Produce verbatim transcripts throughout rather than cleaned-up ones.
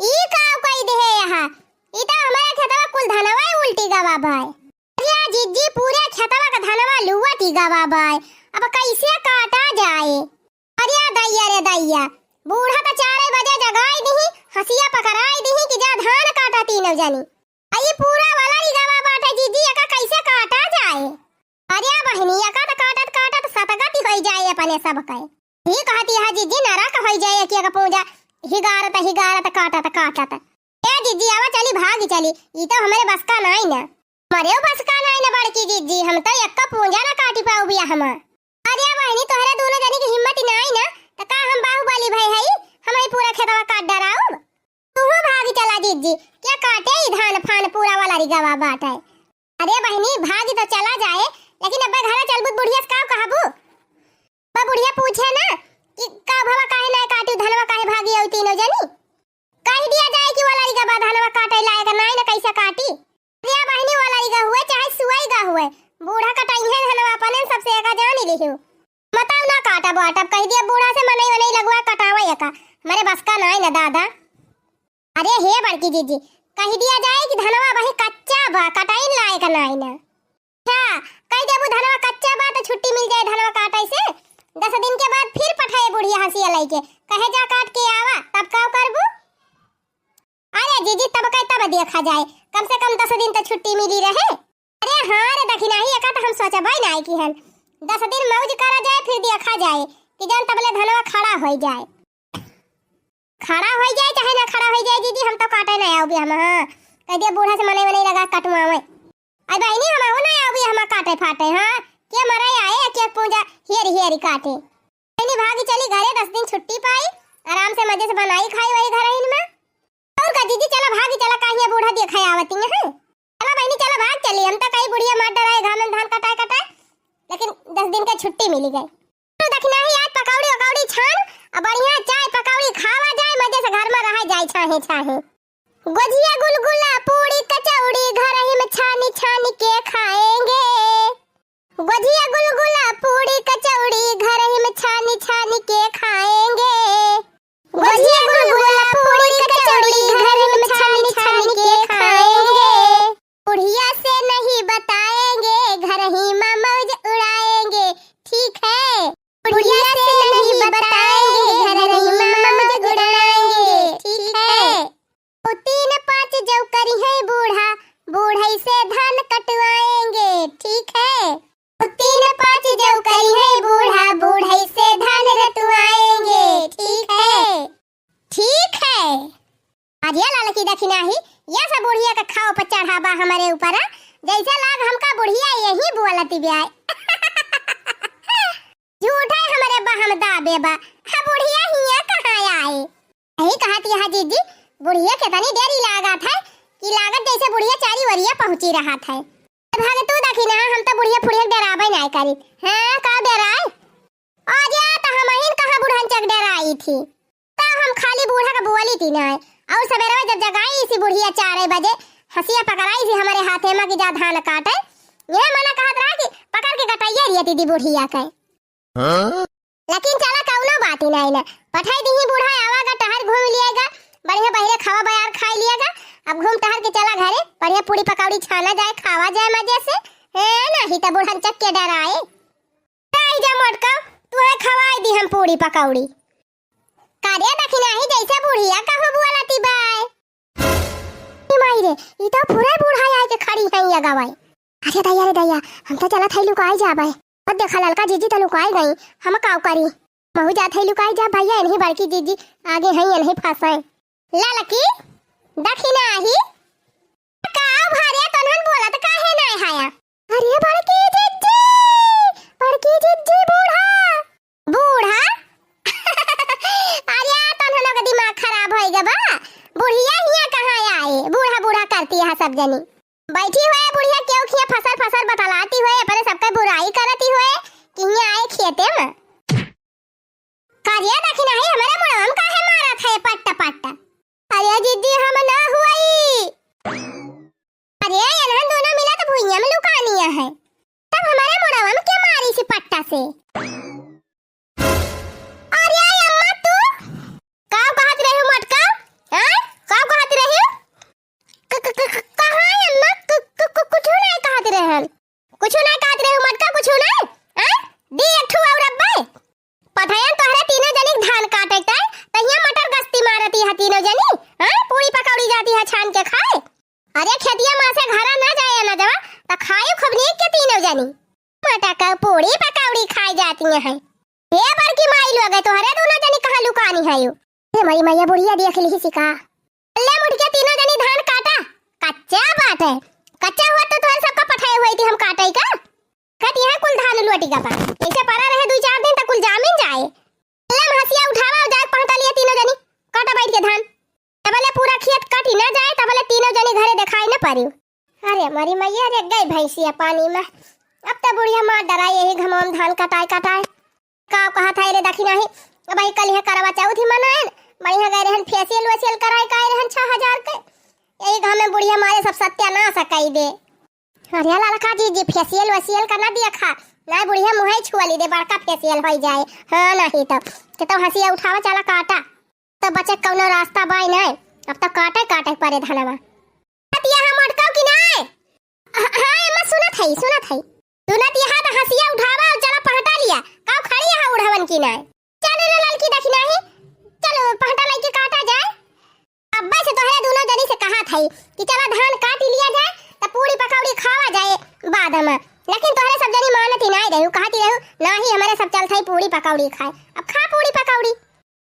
ई का कइ देहे यहाँ? ई तो हमारे खेतवा कुल धनवा उलटी गवा बाय। अरे जिज्जी, पूरे खेतवा का धनवा लुवटी गवा बाय। अब कैसे काटा जाए? अरे दैया रे दैया, बूढ़ा तो चारे बजे जगाई दिही, हंसिया पकड़ाई दिही कि जा धान काटा तीनों जनी। आ ई पूरा वाला रिगवा बाटे जिज्जी, एका कैसे काटा जाए? अरे बहिनी, एका त काटत काटत सतगति होई जाए अपने सब के। ही कहती है जिज्जी, नरक होई जाए, कि एका पूजा हिगारत हिगारत काटत काटत। ए जिज्जी, आवा चली, भागी चली, ई तो हमरे बस का नाई ना। मरे बस का नाई ना बड़की जिज्जी, हम तो एक्का पूंजा ना काटी पाऊ बिया हम। अरे बहिनी, तोहरे दोनों जनी की हिम्मत ही नाई ना, त का हम बाहुबली भई हई, हम ही पूरा खेतवा काट डराउब? तूहू भागी चला जिज्जी, क्या काटे ई धान फान पूरा वाला रिगवा बाटे। अरे बहिनी, भागी तो चला जाए, लेकिन अब्बे घरे चलबू त बुढ़िया से का कहबू? बा बुढ़िया पूछे ना कि का भवा काहे ना काटी धनवा, काहे भागी आऊ तीनों जनी? कह दिया जाए कि वो लड़िका बा धनवा काटे लायक नाई ना, कैसे काटी? अरे बहिनी, वो लड़िका हुए चाहे सुअई गा हुए, बूढ़ा कटाई है धनवा अपने सबसे एका जानी लिहियो। बताओ ना काटब वाटब, कह दिया बूढ़ा से मनई वनई लगवा कटावा एका, हमरे बस का नाई ना दादा। अरे हे बड़की जिज्जी, कह दिया जाए कि धनवा वही कच्चा बा, कटाई लायक नाई ना। अच्छा, कह देबू धनवा कच्चा बा त छुट्टी मिल जाए धनवा काटे से। दस दिन के बाद फिर पठाए बुढ़िया हंसिया लइके, कहे जा काट के आवा, तब का करबू? अरे जिज्जी, तब कहे तब देखा जाए, कम से कम दस दिन त छुट्टी मिली रहे। अरे हाँ रे दखिनाही, एका त हम सोचबे नाई किहन। दस दिन मौज करा जाए, फिर देखा जाए कि जान तबले धनवा खड़ा होई जाए। खड़ा होई जाए चाहे ना खड़ा होई जाए जिज्जी, हम तो काटे ना आउबे हम, हाँ। कह दिया बूढ़ा से मनई वनई लगा कटवावे। आई बहिनी, हम हो ना आउबे हम काटे फाटे, हाँ। के मरे आए, के पूंजा हेरी हेरी काटे। बहिनी भागी चली घरे, दस दिन छुट्टी पाई, आराम से मजे से बनाई खाई वही घर में। और का जिज्जी, चला भागी चला, काहिया बूढ़ा देखा आवती है। चला बहिनी, चला भाग चली, हम तो कही बुढ़िया मार डराए घाम में धान कटाए कटाए, लेकिन दस दिन का छुट्टी मिली गई। तो दखिनाही आज पकौड़ी वकौड़ी छान, आ बढ़िया चाय पकौड़ी खावा जाए, मजे से घर में रहा जाए छाहे छाहे। गोझिया गुलगुला पूड़ी कचौड़ी घर ही में छानी छानी के खाएंगे। गोझिया गुलगुला पूड़ी कचौड़ी घर ही में छानी छानी के खाएंगे। गोझिया गुलगुला पूड़ी कचौड़ी घर में छानी छानी के खाएंगे। बुढ़िया से नहीं बताएंगे, घर ही में मौज उड़ाएंगे, ठीक है? बुढ़िया से नहीं बताएंगे, घर ही में मौज उड़ाएंगे, ठीक है? दो तीन पाँच जौ करिहैं बूढ़ा, बूढ़ई से धान कटवाएंगे, ठीक है? दो तीन पाँच जौ करिहैं बूढ़ा, बूढ़ई से धान रतवाएंगे, ठीक है? ठीक है। अरे ललकी दखिनाही, या सब बुढ़िया का खाओ पर चढ़ाबा हमरे ऊपर, जैसे लाग हमका बुढ़िया यही बोलती ब्याय। झूठे हमरे बहम दाबे बा, हा बुढ़िया हिया कहाँ आए? यही कहत यहाँ जिज्जी, बुढ़िया के तनी देरी लागत है कि लागत जैसे बुढ़िया चारी वरिया पहुँची रहत है। भाग तू दखिना, हम तो बुढ़िया फुढ़िया के डराबे नाय करी। हाँ, का डराए? अरे, त हमहिन कहाँ बुढ़न चक डराई थी। त हम खाली बूढ़ा के बोली थी नाय। और सवेरे में जब जगाई इसी बुढ़िया चार बजे, हंसिया पकड़ाई थी हमारे हाथे में कि जा धान काटे। यह मना कहत रहा कि पकड़ के कटैया रिया दीदी बुढ़िया के। हाँ? लेकिन चला कौनो बात ही नहीं ना। पठाई दीही बूढ़ा आवागा, टहर घूम लिएगा, बढ़िया बहिरे खावा बयार खाई लिएगा। अब घूम टहर के चला घरे, बढ़िया पूड़ी पकौड़ी छाना जाए, खावा जाए मजे से। ए, नहीं त बुढ़न चक के डराए। नहीं जा मोटका, तुहे खवाई दी हम पूड़ी पकौड़ी। का रे दखिनाही, जैसे बुढ़िया कहू बोलती बाय। ए माई रे, ई तो पूरा बूढ़ा आए के खड़ी है ये गवाई। अरे दैया रे दैया, हम तो चलत है लुकाई जाबे। और देखा ललका जिज्जी तो लुकाई गई, हम काव करी? महू जात है लुकाई जा भैया, इन्हीं बड़की जिज्जी आगे हैं, इन्हीं फंसे। ललकी, दखिनाही, का भरे तनहन बोलत काहे नाय हाया? अरे बड़की जिज्जी, बड़की जिज्जी बूढ़ा। बूढ़ा? अरे तनहन का दिमाग खराब होई गबा। बुढ़िया हिया कहाँ आए? बूढ़ा बूढ़ा करती है सब जनी। बैठी हुए बुढ़िया केहू खिया फसर फसर बतलाती हुए, अपने सबके बुराई करती हुए कि हिया आए खेते में। का रे दखिनाही, हमरे मुड़वा में काहे मारत है पट्ट पट्ट? अरे जिज्जी हम ना हुई। अरे एनहन दोनों मिला तो भुइयां में लुकानिया है। तब हमरे मुड़वा में के मारी सी पट्टा से? अरे अम्मा तू का कहत रहे हो मोटका? हाँ? हे बड़की माई लोगे, तोहरे दुनो जनी कहाँ लुकानी है यू? हे मरी मैया, बुढ़िया देख लिहिसि का। ले मुठिया तीनों जनी धान काटा, कच्चा बाटे। कच्चा हुआ तो तोहरे सबका पठाए हुए थी हम काटे का। कट यहाँ कुल धान लुअटी का बा। ऐसे पड़ा रहे दुइ चार दिन त कुल जामिन जाए। ले हसिया उठावा अउ जाए पहटा लिया तीनों जनी। काटा बैठ के धान। तबले पूरा खेत कटी ना जाए, तबले तीनों जनी घरे देखाई ना पड़ी। अरे मरी मैया रे, गई भैंसिया पानी में। अब त बुढ़िया मार डराई यही घमवा में धान कटाए कटाए। का कहत है रे दखिनाही, अब आई कल है करवा चौथ ही मनाएन, बढ़िया गए रहन फेसियल वेसियल कराए के आए रहन छह हजार के। यही घाम में बुढ़िया मारे सब सत्यानाश कई दे। अरे ललका जीजी, फेसियल वेसियल का ना दिया खा, ना बुढ़िया मुँहे छुआ ली दे, बड़का फेसियल होई जाए। हाँ नहीं तो, के तो हसिया उठावा चला काटा, तो बचे कौनो रास्ता बाई नहीं, अब तो काटे काटे परे धनवा। सुनत यहा मोटकाऊ कि नाय? ह-, हाँ अम्मा, सुनत हई, सुनत हई। सुनत यहा त हसिया उठावा अउ चला पहटा लिया। काऊ खड़ी यहा उड़ावन कि नाय? चल रे ललकी दखिनाही, चल पहटा लइके काटा जाए। अब्बे से तोहरे दुनो जनी से कहत हई कि चला धान काटी लिया जाए, त पूड़ी पकौड़ी खावा जाए बाद में। लेकिन तोहरे सब जनी मानत ही नाय रहू, कहत ही रहू, "नाही, हमरे सब चलत हई पूड़ी पकौड़ी खाए।" अब खा पूड़ी पकौड़ी।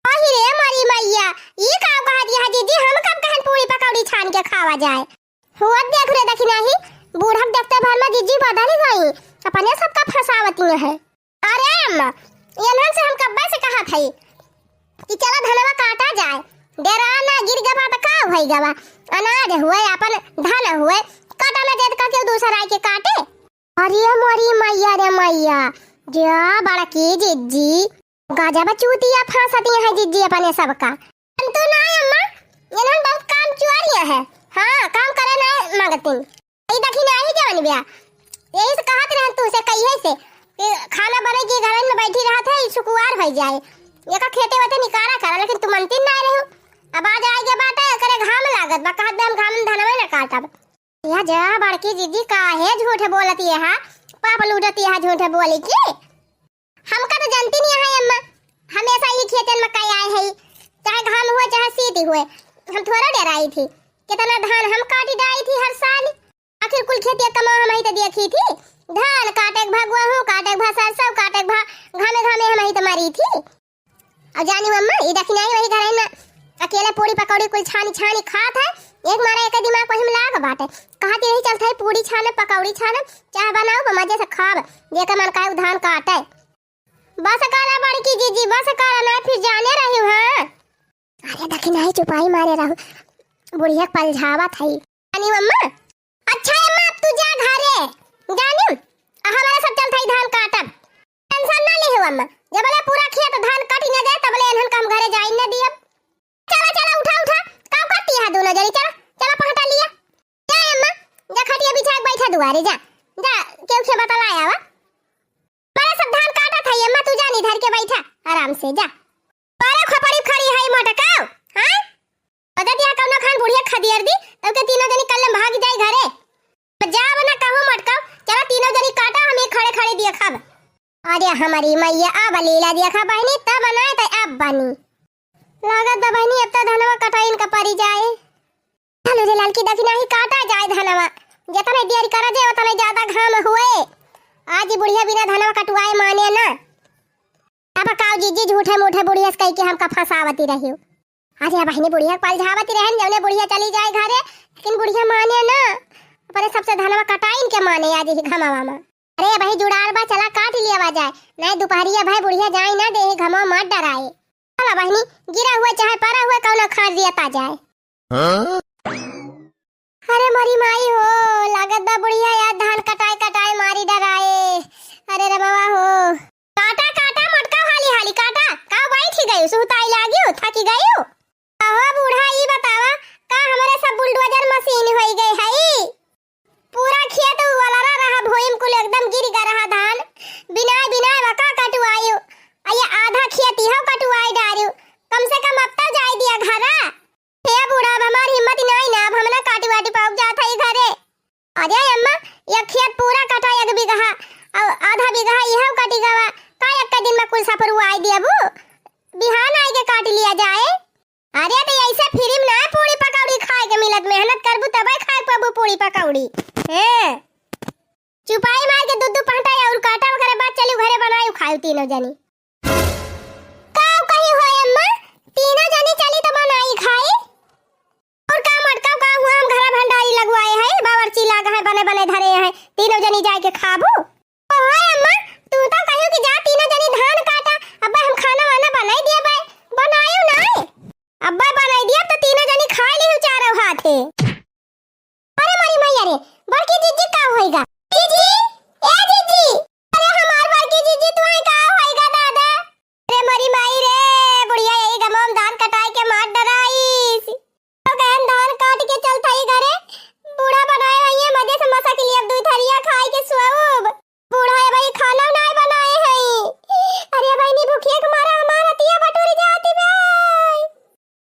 अहि रे मरी मैया, ई का कहत यहा जीजी, हम कब कहन पूड़ी पकौड़ी छान के खावा जाए? हुआ देख रे दखिनाही, बूढ़क देखते भर में जीजी बदल गई, अपने सबका फंसावती है। अरे अम्मा, इन्हन से हम कब्बे से कहत हई कि चला धनवा काटा जाए, डेरा ना गिर गवा त का होई गवा, अनाज हुए, अपन धन हुए, काटा ना जाए त का केहू दूसर आए के काटे? अरे मोरी मैया रे मैया, जा बड़की जिज्जी, गजब चूतिया फांसती है जिज्जी अपने सबका। हम तो ना अम्मा, इन्हन बहुत काम चुआरिया है। हाँ, काम करे ना मांगती। ई दखिनाही जवन बिया, यही से कहत रहन तू से कहिए से कि खाना बने की घर में बैठी रहत है, सुकुवार हो जाए। ये का खेते वते निकारा करा, लेकिन तू मनती ना रहू। अब आज आए के बात है, एकरे घाम लागत बा, कहत बे हम घाम में धनवे ना काटब। या जा बड़की जीजी, काहे झूठ बोलत यहा, पाप लूटत यहा झूठ बोली के। हमका तो जानती नहीं है अम्मा, हमेशा ये खेतन में कई आए है, चाहे घाम हुए चाहे शीत हुए, हम थोड़ा डराई थी। कितना धान हम काटी डाई थी हर साल, आखिर कुल खेतिया कमा हम ही तो देखी थी। धान काटे के भा, गेहूं काटे के भा, सरसों काटे के भा, घामे घामे हम ही तो मरी थी। अउ जानी अम्मा, ई दखिनाही वही घरइन में अकेले पूड़ी पकौड़ी कुल छानी छानी खात है। एक मारे एक दिमाग वही में लाग बाटे। कहत यही चलत है पूड़ी छाने, पकौड़ी छाने, चाह बनाओ, बा मजे से खाब। जेकर मन कहे उ धान काटे। बस करा बड़की जीजी, बस करा, ना फिर जाने रही, हाँ। अरे दखिनाही चुपाई मारे रहू, बुढ़िया के पलझावत है। जानी अम्मा, अच्छा अम्मा, अब तू जा घरे, जानी, आ हमारे सब चलत है धान काटब। टेंशन ना लेहू अम्मा, जबले पूरा खेत धान कटी ना जाए, तबले एनहन का हम घरे जाई ना दियब। चला, चला, उठा, उठा, काम करती है दोनों जनी, चला, चला, पहटा लिया। जा अम्मा, जा खटिया बिछा के बैठा दुआरे, जा, जा, केहू से बतलाया वा। मारे सब धान काटा था, अम्मा, तू जानी धर के बैठा, आराम से, जा। अरे खोपड़ी खड़ी है मोटकाऊ, हाँ? बता दिया कौनो खान बुढ़िया खदियर दी, तब के तीनों जनी कल भाग जाए घरे। अब जाब ना कहूँ मोटकाऊ, चला तीनों जनी काटा, हम ये खड़े खड़े दिया खाब। अरे हमारी मैया, अब लीला देखा बहिनी, तब बनाए त अब बनी। लागत बा बहिनी, अब तो धनवा कटाइन का परी जाए। चलो रे ललकी दखिनाही, काटा जाए धनवा, जतने देर करा जाए उतने ज्यादा घाम हुए। आज ही बुढ़िया बिना धनवा कटवाए माने ना। अब काऊ जीजी झूठे मूठे बुढ़िया से कह के हमका फंसावती रही। अरे बहिनी, बुढ़िया के पलझावती रहन, जौने बुढ़िया चली जाए घरे, लेकिन बुढ़िया माने ना, अपने सबसे धनवा कटाइन के माने आज ही घमवा में। अरे भाई जुड़ार बा, चला काट लिया जाए, नहीं दुपहरिया भाई बुढ़िया जाए ना दे, घमवा मत डराए। चला बहिनी, गिरा हुआ चाहे परा हुआ कौनो खार दिया ता जाए। हाँ? अरे मोरी माई हो, लागत बा बुढ़िया यार धान कटाए कटाए मारी डराए। अरे रे बाबा हो। काटा काटा मोटका हाली हाली काटा। का बैठ गयू, सुहताई लाग्यू, थकी गयू? अहो बूढ़ा, ई बतावा, का हमरे सब बुलडोजर मशीन होई गए हई? पूरा खेत उवलरा रहा, भुइम कुल एकदम गिर गा रहा धान। बिनाए बिनाए वका कटुआयु। आ ये आधा खेत इहो कटुआई डारियो। कम से कम अब तो जाए दिया घरा। हे बूढ़ा, अब हमार हिम्मत नाई ना, अब हम ना काटी वाटी पाउक जात हई घरे। अरे अम्मा, ये खेत पूरा कटा एक बीघा, और आधा बीघा इहो कटी गवा। का एक दिन में कुल सफरुआई देबू? बिहान आए के काट लिया जाए। अरे तो ऐसे फ्री में ना पूड़ी पकौड़ी खाए के मिलत, मेहनत करबू तबे खाए पाबू पूड़ी पकौड़ी। हैं? चुपाई मार के दू दू पहटा और काटा, ओकरे बाद चलू घरे बनायू खायू तीनों जनी। के खाबू? ओ हाय अम्मा, तू तो कहियो कि जा तीनों जनी धान काटा, अब्बे हम खाना वाना बनाई दिया बाय, बनायो नाय। अब्बे बनाई दिया तो तीनों जनी खाई लिहू चारों हाथे। अरे मोरी मैया रे, बड़की जीजी का होइगा? जीजी, ए जीजी, अरे हमार बड़की जीजी, तुहैं का होइगा दादा? अरे मोरी माई रे, बुढ़िया यही गमवा में धान कटाई के मार डराइस। तो कहन धान काट के चलत हई घरे, बूढ़ा बनाए हुए मजे से मसा के लिए अब दुई थरिया खाई के सोउब। बूढ़ा ए भाई खाना नाय बनाए हई। अरे बहिनी भुखिया के मारा हमार रतिया बटुरी जाती बाय।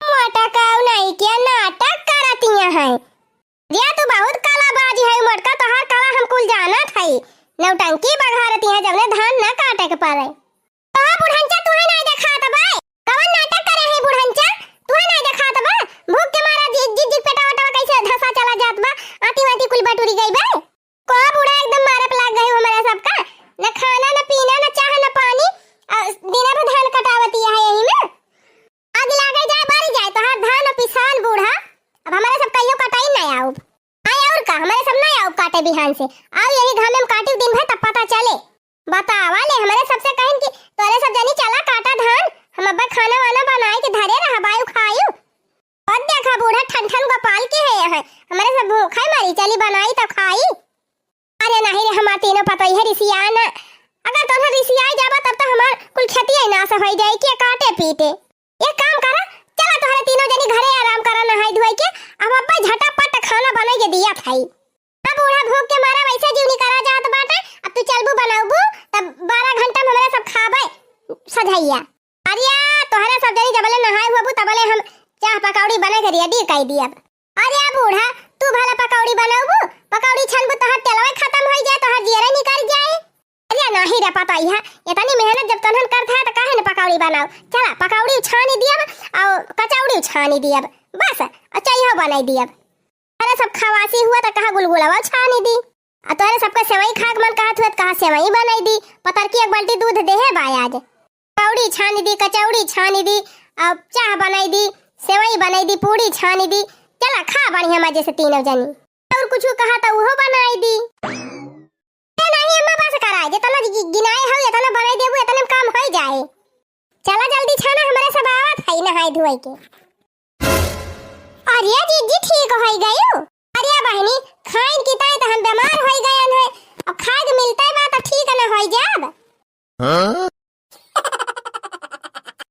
मोटा काऊ नाई के नाटक करतिया है। या तू बहुत कलाबाज है मोटका, तोहार कला हम कुल जानत हई। नौटंकी बघारतिया जवने धान ना काटे के पड़े। कहा बुढ़ंचा तुहे नाय देखात बा? कवन नाटक करे है बुढ़ंचा? तुहे नाय देखात बा? भूख के मारा जि-, जि-, जि पेटवा वेटवा कैसे धसा चला जात बा? आंटी वांटी कुल बटुरी गई बा। कहा बूढ़ा एकदम मारे पे लाग गए हमारे सबका। न खाना, न पीना, न चाह, न पानी। आ, दिना भर धान कटावतिया है यही में। आग लागे जाए, बारी जाए, तोहार धान पिसान बूढ़ा। अब हमारे सब कहियो कटाई ना आउब। आए और का, हमारे सब ना आउब काटे बिहान से। आउ यही घामे में काटिब दिन भर, तब पता चले। बतावा ले, हमारे सबसे कहिन कि तोरे सब जनी चला काटा धान, हम अब्बे खाना वाना बनाए के धरे रहा, बायु खायु। और देखा बूढ़ा ठन ठन गोपाल के है यहाँ, हमारे सब भूखा मरी, चली बनाई तो खाई। अरे नहीं रे, हमार तीनों पतोहिया रिसिया ना। अगर तोहरा रिसिया जाबा तब तो हमार कुल खेती ही नाश हो जाए के काटे पीटे। एक काम करा, चला तोहरे तीनों जनी घरे आराम करा नहाई धोई के, अब अब्बे झटापट खाना बनाई के दिया थाई। अब बूढ़ा भूख के मारा वैसे जीवनी करा जात बाटे, अब तू चलबू बनाबू तब बारह घंटा में हमारे सब खाबे सझैया। अरे तोहरे सब जनी जबले नहाए हुबू तबले हम चाह पकौड़ी बना के रेडी कई दियब। अरे बूढ़ा, तू भला पकौड़ी बनौबू, पकौड़ी छनबू, तोहर तेलवे खत्म होई जाए, तोहर जियरे निकल जाए। अरे नाही रे पतोहिया, इतनी मेहनत जब तोहन करत है तो काहे न पकौड़ी बनाओ। चला पकौड़ी छानी दियब और कचौड़ी छानी दियब, बस और चाहो बनाई दियब। अरे सब खवासी हुआ तो कहा गुलगुलावा छानी दी, और तोहरे सबका सेवई खाए के मन कहत हुआ तो कहा सेवई बनाई दी। पतरकी एक बाल्टी दूध देहे बा आज। पकौड़ी छानी दी, कचौड़ी छानी दी, अब चाह बनाई दी, सेवई बनाई दी, पूड़ी छानी दी। चला खा बढ़िया मजे से तीनों जनी। और कुछ कहा तो उहो बनाई दी। ए नहीं अम्मा, बस करा, जितना गि-, गिनाए हो, इतना बनाई देबू, इतने में काम हो जाए। चला जल्दी छाना, हमारे सब आवत है नहाए धोए के। अरे जीजी, ठीक हो गयो। अरे बहनी, खाए